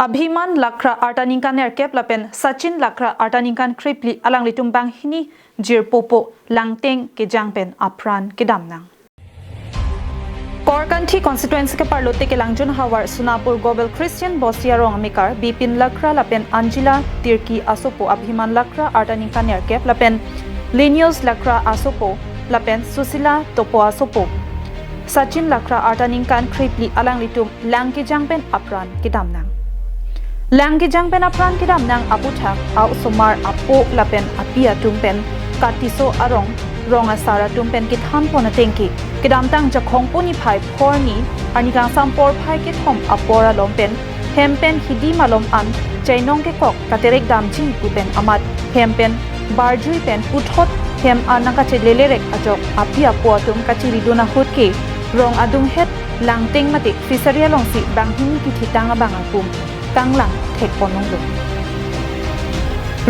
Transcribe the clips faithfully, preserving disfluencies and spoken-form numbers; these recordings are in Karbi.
Abhiman Lakra arta ningkan nerkep lapen Sachin Lakra arta ningkan krephli alanglitum banghini jirpopo langteng kejang pen apran kedam nang. Korkanthi constituency keparlote kelangjun havar Sonapur Gobel Christian Bosti arong amekar Bipin Lakra lapen Angela Tirki asopo Abhiman Lakra arta ningkan nerkep lapen Lenius Lakra asopo lapen Susila Topo asopo Sachin Lakra arta ningkan krephli alanglitum lang kejang pen apran kedam nang. Lang kejang pen apran kedam nang aputhak a-osomar apo lapen api atum pen katiso arong rong asar atum pen kethan pon atengke kedamtang Jakhong pu niphai phor ni arni kangsam porphai kethom apor along pen hem pen hidi malom an chainong kekok katerek damji pu pen amat hem pen barjui pen puthot hem an nangkachelelerek ajok api apo atum kachiridun ahut ke rong adunghet langteng mate fishery alongsi banghini kithitang abang atum kanglang thek pon longlo.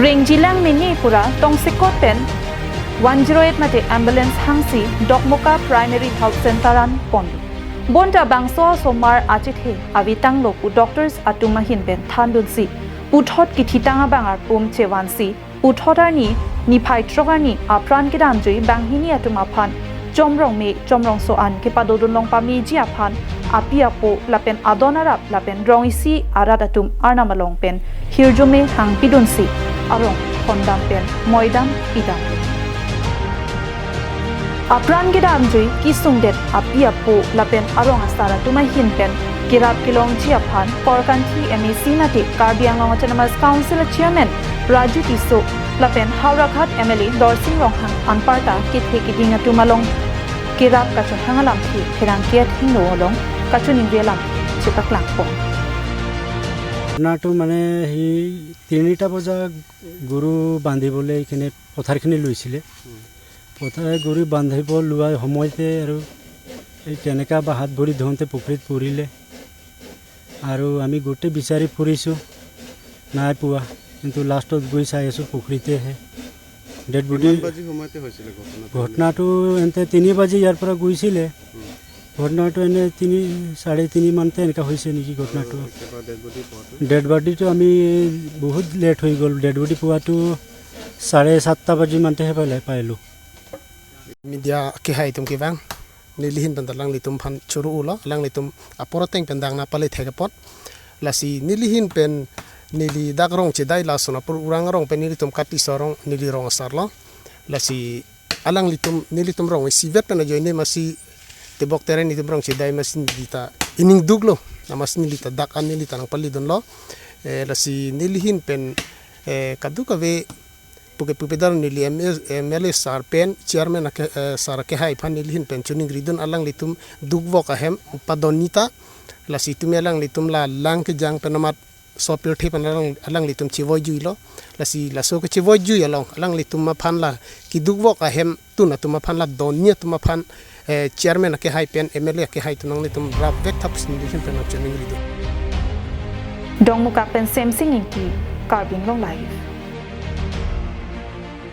Rengjilang mene pura tongsekot pen one zero eight mate ambulance hangsi Dokmoka Primary Health Center an ponlo. Bonta bangso osomar achethe avi tanglo pu doctors atum ahin pen thandunsi puthot kithitang abang arpum chevansi puthot arni niphai throk arni apran kedamjui banghini atum aphan chomrong me chomrong so an kepadodun long pameji aphan api apo lapen adon arap lapen rong isi arat atum arnam along pen hirjume hangpidunsi arong hondam pen moidam pidam. Apran kedamjui kesungdet api apo lapen arong asar atum ahin pen kerap kelongji aphan Korkanthi M A C mate Karbi Anglong Autonomous Council Chairman Raju Tisso lapen Howraghat M L A Dorsing Ronghang anparta kethe keding atum along kerap kachehang alamthe pherangke athengno along kachiningri alamthe chepaklang pon. ঘটনাটো মানে সেই তিনিটা বজাত গৰু বান্ধিবলৈ এইখিনি পথাৰখিনি লৈছিলে। পথাৰ গৰু বান্ধিব লোৱাৰ সময়তে আৰু এই তেনেকা বা হাত ভৰি ধুওঁতে পুখুৰীত পৰিলে। আৰু আমি গোটেই বিচাৰি ফুৰিছোঁ, নাই পোৱা। কিন্তু লাষ্টত গৈ চাই আছোঁ পুখুৰীতে হে ডেড বডি। কিমান বাজি সময়তে হৈছিলে ঘটনাটো? ঘটনাটো এন্তে তিনি বাজি ইয়াৰ পৰা গৈছিলে। ঘটনাটো এনে তিনি, চাৰে তিনি মানতে এনেকা হৈছে নেকি ঘটনাটো। একেবাৰে ডেড বডি পোৱাটো? ডেড বডিটো আমি বহুত লেট হৈ গ'ল। ডেড বডি পোৱাটো চাৰে সাতটা বাজি মানতেহে পালে, পাইলোঁ। Media kehai atum kevang, neli ahin pen alanglitum aphan choro-olo, alanglitum apor ateng pen dak nangpale thek apot. Lasi neli ahin pen neli dak rong chedai la Sonapur Urang arong pen nelitum katiso arong neli rong asarlo. Lasi alanglitum nelitum rong isivet pen ajoine masi tebok tere nelitum rong chedai masi neli ta ining duklo. Amatsi neli ta dak an neli ta nangpaledunlo. Eh, lasi neli ahin pen, eh, kadokave puke pupedar neli M A, M L A sir pen chairman ake, eh, sir akehai aphan neli ahin pen chiningridun alanglitum dukvok ahem padon nangji ta. Lasi tumi alanglitum la lang kejang pen amat sopirthe pen alang, alanglitum chevoijuilo. Lasi laso kechevoi jui along alanglitum aphan la kedukvok ahem tun atum aphan la donji atum aphan, eh, chairman akehai pen M L A akehai atum nanglitum rapvek thap pusi neli ahin pen chiningridun. Dongmukak pen Semsing Ingti, Karbi Anglong Live.